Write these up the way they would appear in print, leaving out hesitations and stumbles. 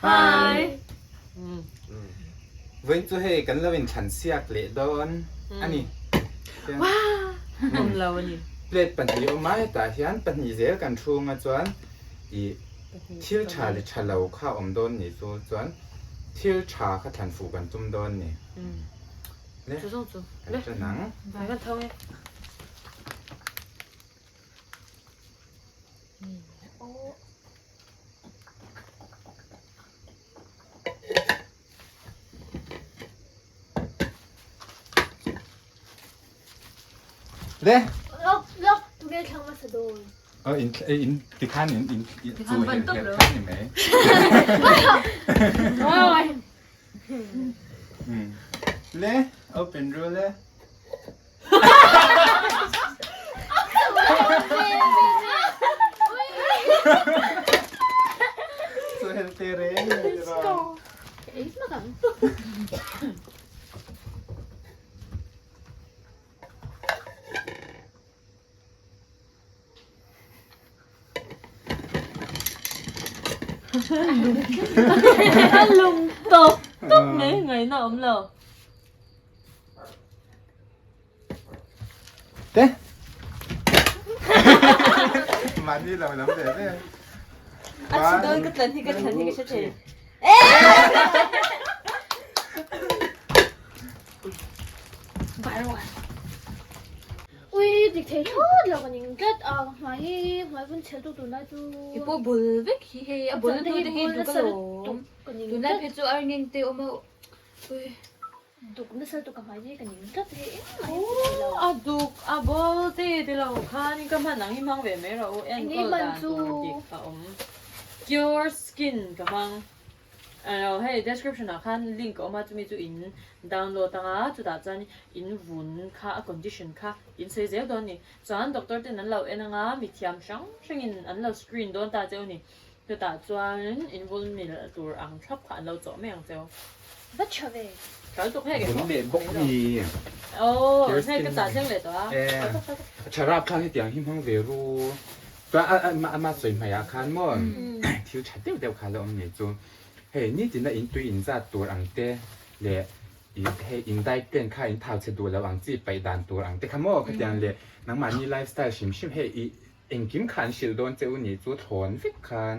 Hi. Vawiin chu hei kan lo inthlan siak leh dawn a ni. Awm lo a ni. Plate pahnih awm a, hetah hian pahnih zel kan thunga chuan ih thil tha leh tha lo kha awm dawn ni chu chuan thil tha kha thlan fuh kan tum dawn ni. Le kan ṭan ang. Kan tho e. Le. Lok lok tu nge thlang hmasa dawn. Oh in in tikhan in in chu hel hel khan ni mai. Oi. Le open ru le. A lung tawp tawp mai ngaihna a awm lo. Te. Mahni lo lam ve ve. A chhi dawn ka tlan hi ka thlan hi ka hre thei. Ui dik thei thlawt lo ka ning tlat a hmai hi hmai vun chhel tu tunlai chu. I pawh bul vek hi hei a bul tu te hi duk alawm. Tunlai phei chu ar ngeng te awm a ui. Duk nasa lutuk ka hmai hi ka ning tlat hi engmah hi ka ti lo. A duk a ball te ti lo khan ka hman ang hi hmang ve mai rawh u enkawl dan tur dik a awm. Cure skin ka hmang alo hei description ah khan link a awm a chumi chu in download anga chutah chuan in vun kha a condition kha in sawi zel dawn a ni. Chuan doctor ten an lo en anga mithiam hrang hrangin an lo screen dawn ta cheu a ni. Chutah chuan in vul mil tur ang thlap kha an lo chawh mai ang cheu. Va tha ve. Kal tuk hek Vun leh bawk ni. Aw, hei ka chah thleng leh tawh a. E, a tha rap thlak hetiang hi hmang ve ru. Chuan a a ama sawi hmaiah khan maw thil tha deuh deuh kha la awm ngei chu. Hei nitina in tui in zat tur ang te leh i hei in diet plan kha in thau chhe duh lo ang chi paih dan tur ang te kha maw khatiang leh nangmahni lifestyle hrim hrim hei i Engkim kha an hrilh dawn che u nih chu thlawn vek khan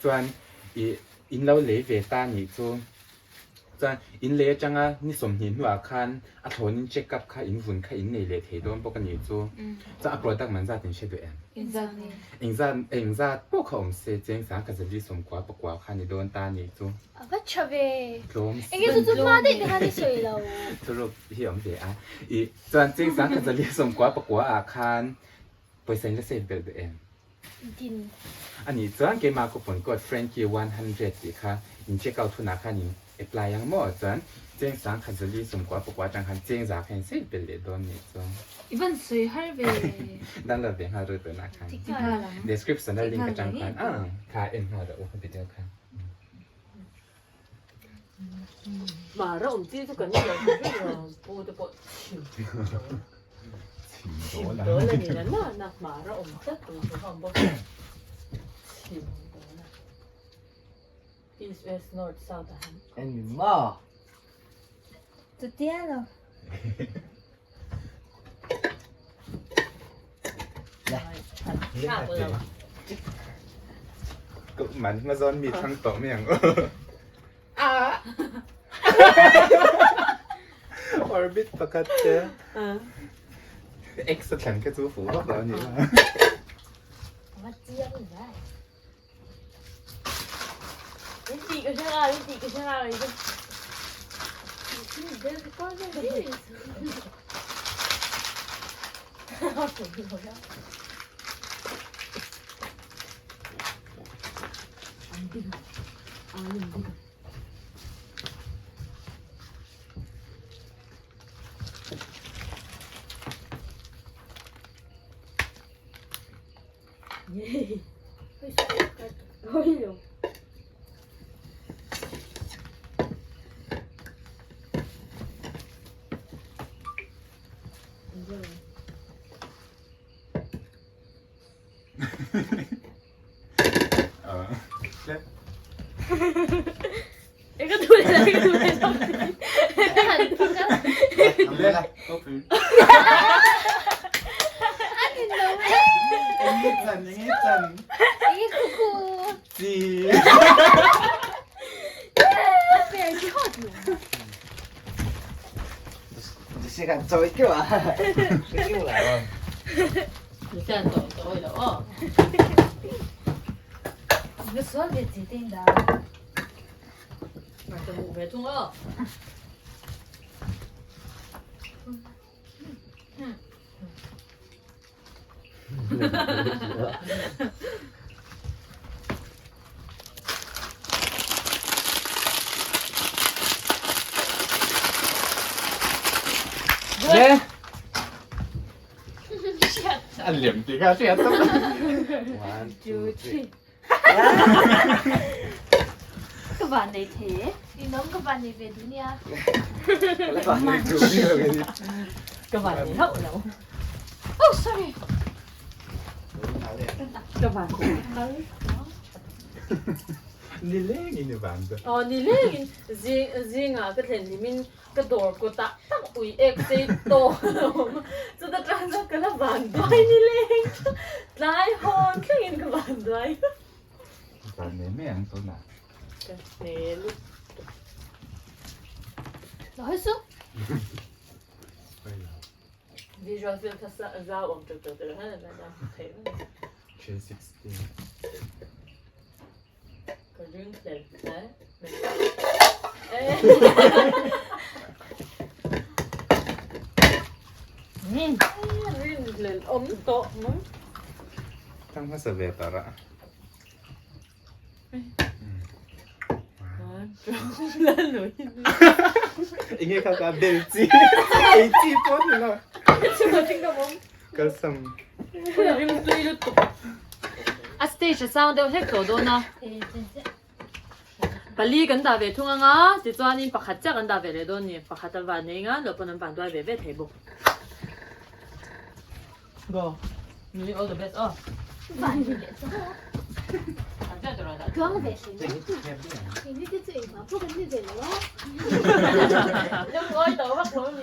chuan ih in lo lei ve ta nih chu chuan in lei atanga ni 20 hnuah khan a thlawn in check up kha in vun kha in nei leh thei dawn bawk a nih chu chuan a product man zat in hre duh em? Engzat engzat pawh kha awm se cheng sang kha zali 90 pakua kha ni dawn ta nih chu. A va tha ve. Tlawm Enge chu chu hma daih te khan i sawi lo. Thuruk hi awm ve a ih chuan cheng sang kha zali 90 pakua ah khan Pawisa in la save belh duh em? Din. A nih chuan keimah coupon code Frankie 100 tih kha in check out hunah khan in apply ang maw? Chuan cheng sang khat zali 90 pakua atang khan cheng za kha in save belh leh dawn nih chu. I van sawi har ve. Download ve nghal ru tunah khan. Description a link atang khan a kha en nghal rawh u kha video kha. Mara awm chi chu kan ni lo hrim hrim lo pu te pawh chhim chhim dawl a ni na na na mara awm tlat tur chu kha awm bawk a chhim dawl a east west north south a han En mi maw? Chutia lo. Man hma zawn mi thlang tawh mai ang. Orbit pakhat te. X a thlan kha chu fuh vak lo a nih kha. Ka duh leh ka duh leh Ka han phak a. A ni lo e. Enge chan enge chan. Enge khu khu. Chi. A fair thlawt lo. Le. A lem ti kha hriat tawp. One, two, three. Ka van nei thei e. Ninawm ka van nei ve duh nia. Ka van nei duh ni lo kei. Ka van nei hauh lo. Oh sorry. Ka van nei. Nileng in i van ta. Aw nileng in zingah ka thlen hlim in Ka dawr kutah tak ui ek chei tawk a lo awm a, chuta tang chuan ka la van duai ni leng tlai hawn thlengin ka van duai. Van nei mai ang tunah. Ka hne lutuk. Lo hawi suh. Visual film kha zau awm teuh teuh teuh hian a la theih reng. 360. Ka ring hlel hle mai. Rin hlel awm tawh mai. Tang hmasa ve ta rah. Enge kha ka bel chi. Ei chi pawh ni lo. Kalsam. Rim tui lutuk. A stage a sang deuh hlek tawh dawn a. Pali kan dah ve thung anga tichuanin pakhat chiah kan dah ve leh dawn ni. Pakhat a van nei nga loh pawn an van duai ve ve thei bawk. Go. Nui all the best aw. Van ni leh chu. Tluang ve hle mai. Keini te chu engvang pawh kan ni ve lo a. Lungawi tawh vak lo ni.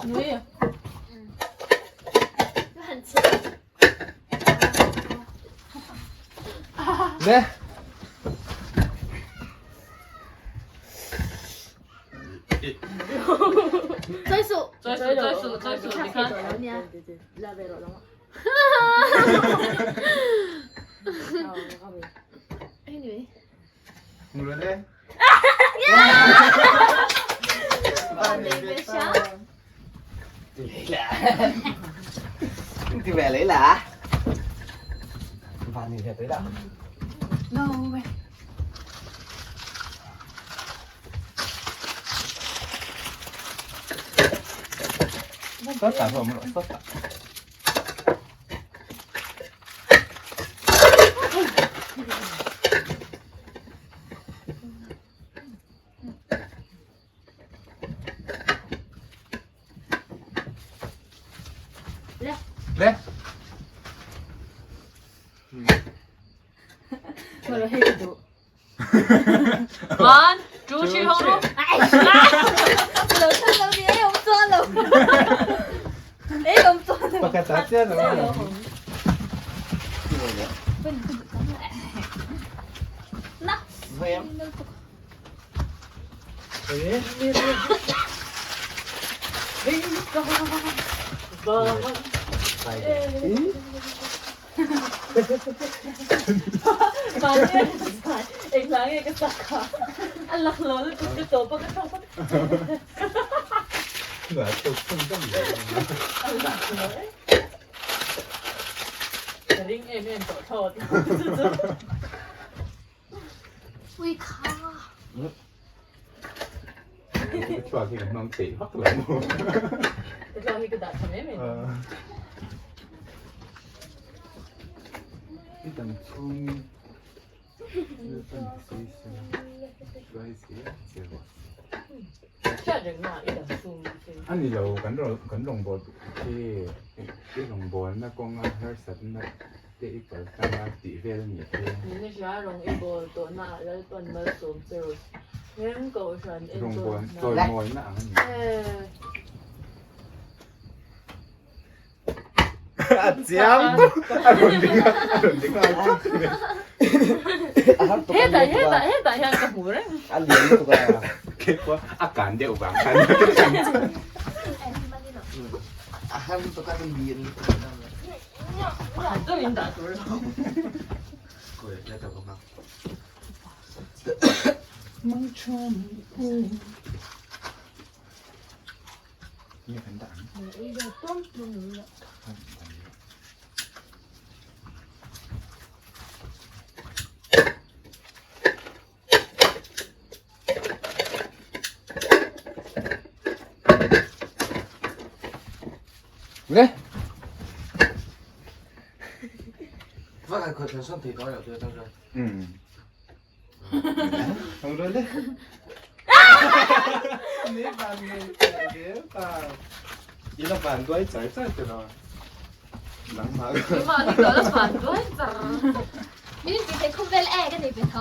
Nui. Le. Chawi suh. Chawi suh, chawi suh, chawi suh. Tikhan. Anyway. Ngule. No way. Sawtah pawh awm rawh sawtah. Le. One, two, three, hawng rawh. Lo thang lo ni ei awm chuan lo. Ei awm chuan lo. Pakhat ah chiah lo. Na. Ui kha. Thluak hi ka hmang peih vak lo. Thluak hi ka dah tha mai mai. I dam chhung in Lalpan sawi se hruai zel che rawh se. Hriat reng na i dam chhung chu. A ni lo, kan kan rawngbâwl khi i rawngbâwlna kawnga harsatna te i kal tlang a tih vel a nih khi. Nina hria rawng i bawl tawhna ah Lalpan malsawm che rawh. Heng kohhran enkawl Rawngbâwl hna. chawimawina ang a ni. A chiang a rawn ding a, a rawn ding nghal thak mai. Hetah hetah hetah hian ka hmu reng. A lian lutuk a. Keipawh a kan deuh vang khan ka chang chuan. A har lutuk a, ka lian lutuk a. Pakhat deuh in dah tur lo. Kawi a ta bawk a. Nge kan dah ang? Le. Va kai khoi thlan son thei tawh lo chu tang chuan. Um. Không rồi đấy. Nế bàn này ghé ta. Ý là bàn đuôi chảy chảy từ rồi. Nắng mà. Mà thì gọi là phản đuôi char. Min ti thei khawvel e ka nei ve tho.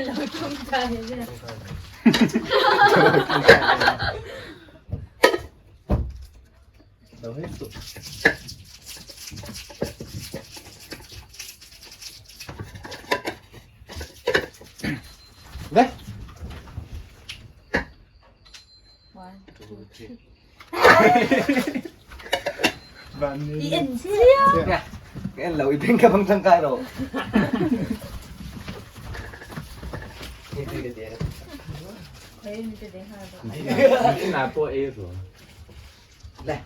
Lo tum ta he. Đâu hết tụi. Đấy. One, two, three. Bạn I nên. en chiang. Nè, cái anh lẩu bên cái băng thang cai rồi. Cái cái cái你拿多 A rồi. Này.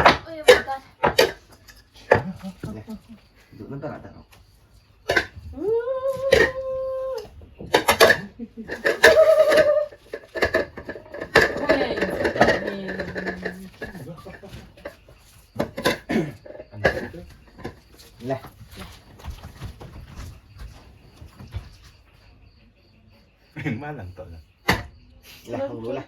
Oh my god. Này. Dụ nó ta lại tao. Này. Má lần tội là. Này, không đúng này.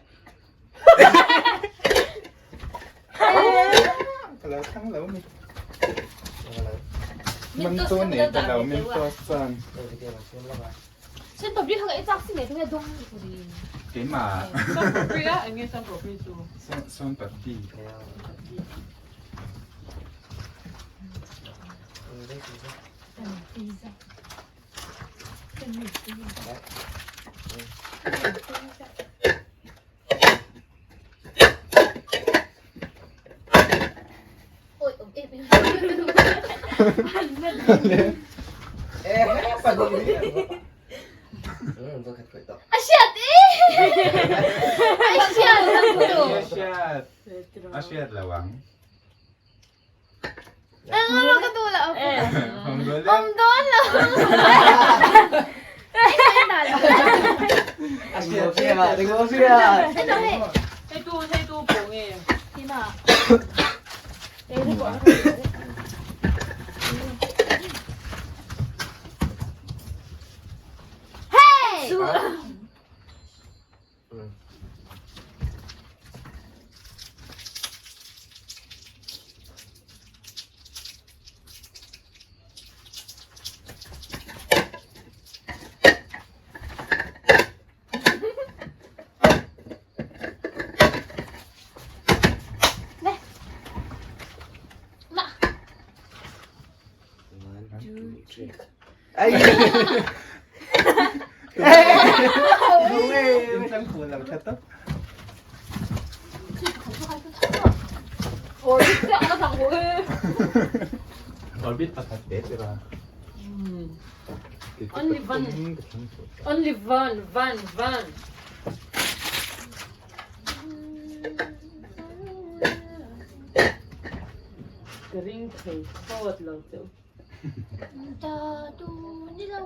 Là thắng lẩu mi. Mình tôi này từ đầu mình tôi sơn. Sen top hi ka e chak si ne tunge dum puri. Cái mà Sam propi a, enge sam propi chu. sơn sơn tập đi. Oi om em em. Ê, phải đi đi. Ừ, tôi khởi tập. A hriat e. A hriat A hriat. A hriat lo ang. Ang ro ka tu la. Không rồi Om đấy. don lo. À, xìa à, đừng có xìa. Eno hei. Hei tu hei tu pawh nge. Tina. Hey! Na. One, two, three. Ê. Đúng rồi. In sang khổ làm thật tốt. Orbit te ang thang ho e. Orbit pakhat te te ba. Only one. Only one, one, one. Ka ring thei phawt lo cheu. Ta tu ni lo.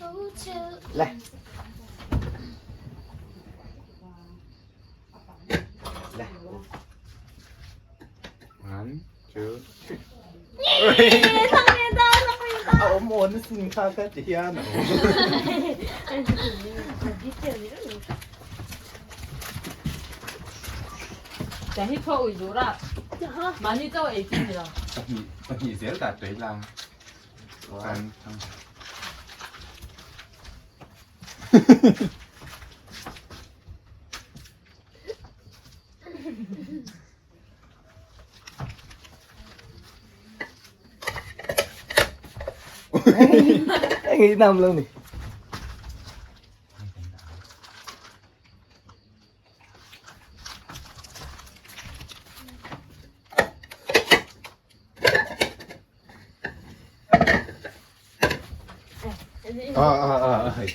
Oh, chill. Này. Này. One, two, three. A awm awn a sin kha ka ti hian a awm. Tiang hi thaw ui duh ra. Mahni chauh ei chi ni lo. Pahnih pahnih zel dah tui la. Kan thang. Anh nghĩ nằm lâu nè. Ờ ờ ờ ờ.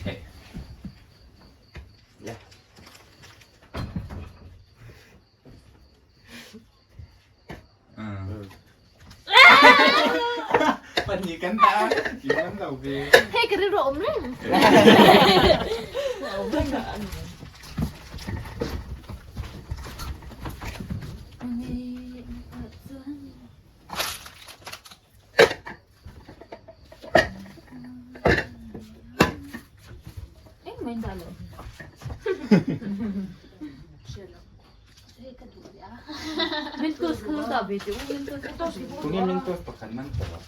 Pahnih kan dah i man lo ve. Hei ka rilru a awm reng. A awm reng a ani. Engmah in dah lo. Mentos kha lo dah ve teh u Mentos kha. Tunge Mentos pakhat man tawh.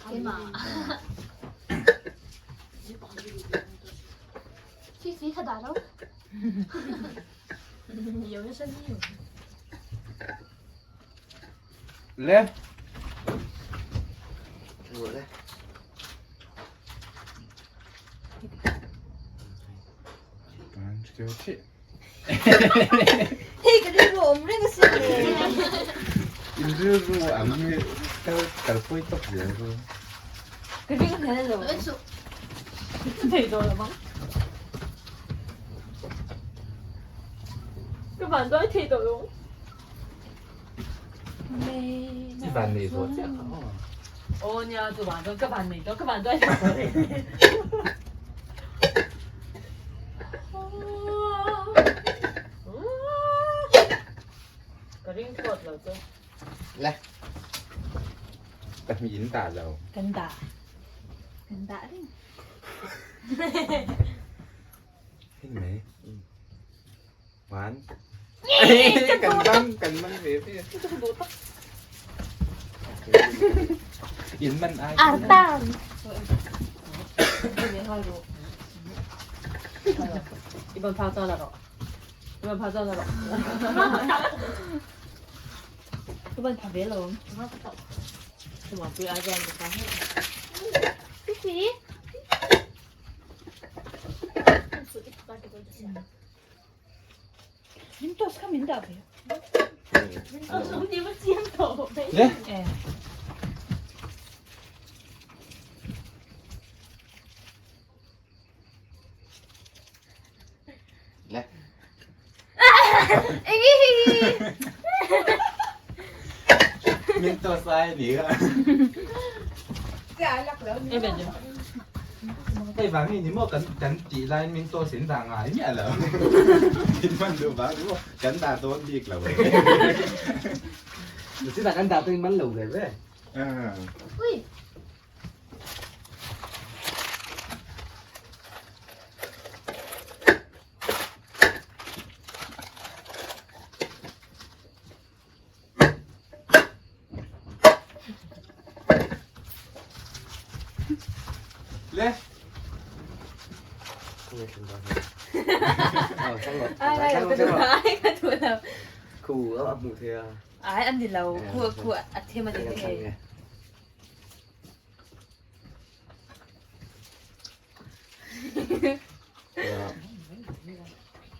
Fifi kha dah lo. Le. One, two, three. Hei ka rilru a awm reng asin le. In rilru ang hi kal kalpui tawp zel ru. Ka ring hlel lo. Thei dawn lo mang. Ka van dawi thei tawh lo. I van nei zawh chiah kha aw. Aw nia chu van dawn ka van nei dawn ka van dawi thei tawh lo. Ka ring thawt lo chu. Le. Pahnih in dah lo. Kan dah. Kan dah reng. Hei mai. One. Kan bang kan mang ve ve. In man ai. Artan. Iban pha cho là rõ. Iban pha cho là rõ. Iban pha ve lo. Mà pui ai chuan ka hei. Fifi. Mentos kha min dah ve. Le. Eh. Le. Min to sai ni kha. Em về chưa? Hei vang hi ni maw kan kan tih laiin min to sin dah ngai miah lo. Min man duh vang ni maw kan dah dawn bik lo e. Chutah kan dah pawhin man lo ve ve. Ui. Le. Ai ai ka duh ai ka duh lo. Khu a hmuh thei a. Ai an ni lo khu khu a them a ni hei.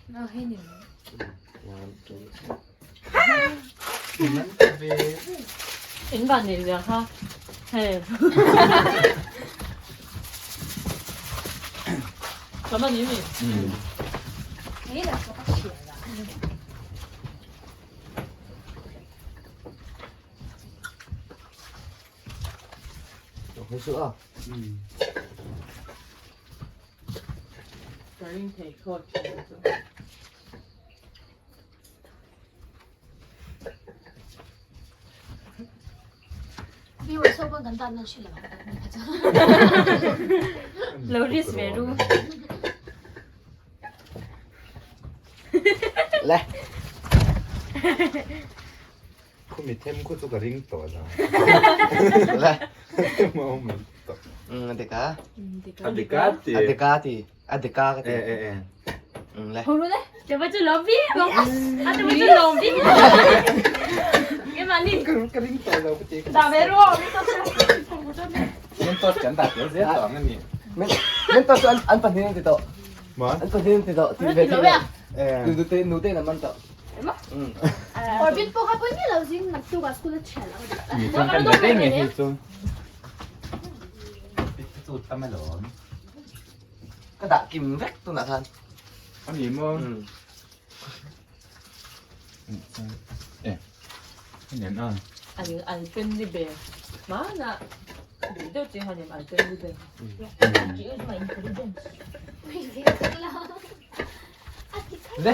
No hei ni lo. In van nei zia kha hei.什么你米？Hei la ka hria la. Hơi sữa. Ka ring thei khawt thin chu. Viewers ho pawn kan tan nan hre lo ang kha chu. Lo risk ve ru. Le. Khumi them khu chu ka ring tawh lo. Le. Maw A dika. A dika ti. A dika ti. A dika ka ti. E e e. Le. Ho ru le. Te va chu lo vi. A te va chu lo vi. Ke ma ni. Ka ring tawh lo ka ti. Da ve ru. Mi to sa. Min to kan da tel zel tawh ang ani. Min min to chu an an pahnih an ti tawh. Ma? An pahnih an ti tawh. Ti ve ti lo. E. Nu te nu te na man tawh. Orbit pawh kha pawi nge lo zing naktuk ah school a thial ang. Mi chuan kan da reng nge hei chu. Chu tam alawm. Ka dah kim vek tunah khan. Ani maw? E. Nen a. An an pen ni be. Ma na. Duh deuh chi han an pen ni be. Use my intelligence. Le.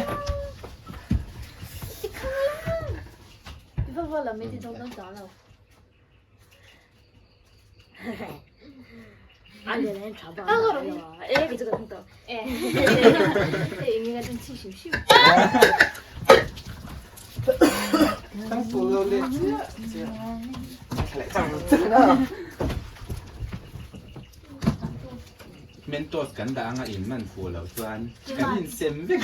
I va va la mi ti dawng dawng ta lo. 哎，给这个碰到。哎，应该真气咻咻。 Tang pu lo le. Lại chẳng tức nữa. Mentos kan da anga in man fu lo chuan. Kan in sem vek.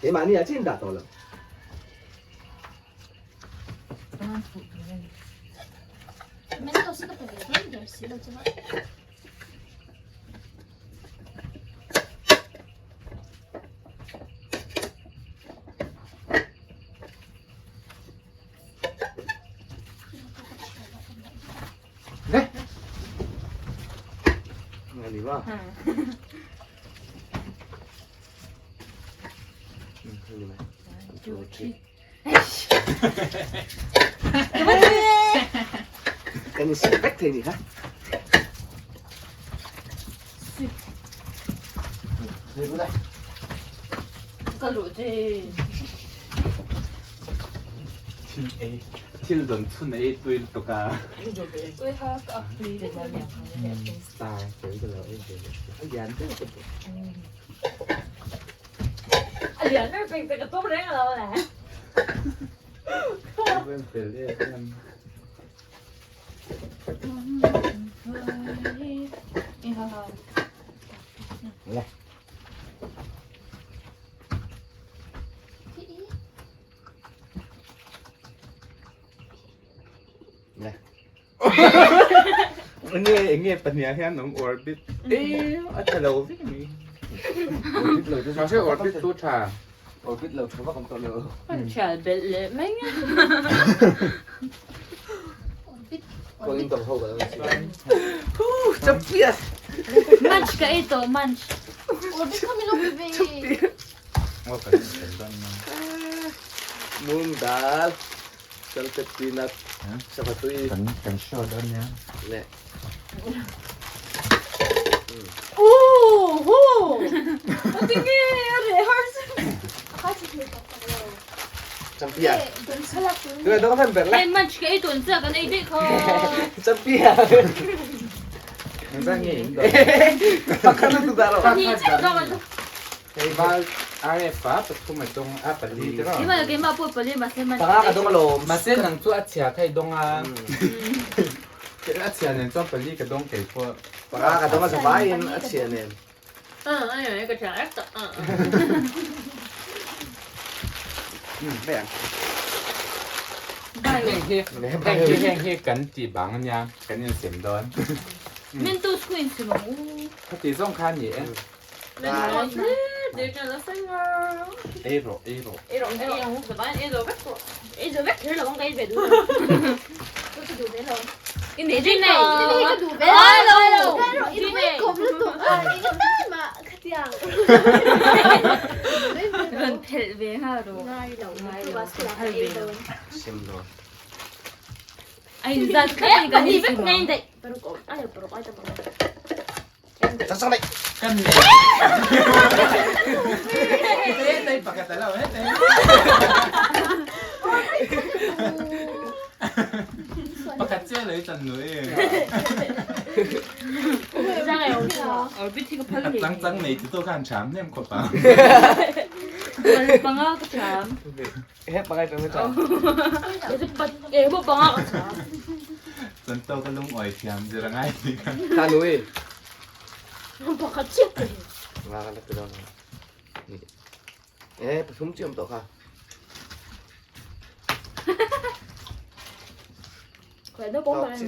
Cái mà ni là chín đã tổ rồi. Mentos ka pe ve dawn der si lo chuan. Le. Nghe gì quá. Ừ, như này. Two, three. Cái này sẽ vách thì gì hả? Đi vô đây. Ka lu chi. Thil ei. Thil don chun ei tuil to ka. Ui ha ka ap pui le Star cái cái lo ei. Cái dàn thế là A lian ber pek te ka tum reng lo le. Bên fel e em. I ha ha. Le. Le. Nge nge pania hian om orbit. E a thalo vek mi. Orbit lo Ma se orbit tu tha. Orbit lo chú vắc ông lo. Kan thial bel le mai nge. Orbit. Có in tầm hậu cả Chấp biết. Munch ka ito, munch. Orbit kha mi lo pe ve. Ngo kan kan don na. Mung dal. Salted peanut. Sapatui. Kan kan show don nha. Le. Oh ho. A ti nge a re har. Chấp biết. Don salak tu. Cái đó có phải bẹt Hey, le. munch ka ito, unsa ka na idi ko. Chấp biết. Ang sang nge in don. Pakan tu daro. Ni cha do do. Hei val RF a pathum a dong a pali te Di ro. ma ke ma po pali ma se munch. Panga ka dong lo. Ma se nang chu a chia khai dong a. Ke a chia nen chuan pali ka dong kei pawh. Panga ka dong a savai in a chia nen. Ai ka thial ek ta. Bây giờ. Heng hi heng hi heng hi kan ti bang ania kan in sem don. Mentos ko in sino. Kha ti zong kha ni e. Mentos. They're gonna sing her. Ei ro ei ro. Ei ro ei ro. Ba ei ro vek. Ei zo vek lo ka ei ve du. Ko tu du ve lo. In nei nei. Ni ka du ve. Ai lo. Pero i wei kom lu tu. I ka ta ma ka tiang. Ron pel ve ha ro. Ngai lo. Tu ba school ah ei don. Sim rồi. Ai zat ka ni ka ni vek sino. ngai dai. Paruk om. Ai paruk ai ta ma. Chắc xong đấy. Kan ne. Te te pakatala eh te. Sual Pakhat chiah lo i chan nui. Orbit hi ka phal hle. Chang chang nei ti tawk khan thiam hnem khawp ang. Panga ka thiam. He pangai chang na chang. E bo panga ka thiam. Chan tawk a lungawi thiam zir a ngai tih kha. Kha nui. Pakhat chiah ka hi. Nga ka la ti dawn. E pathum chiah awm tawh kha. Khawih naupang ber em?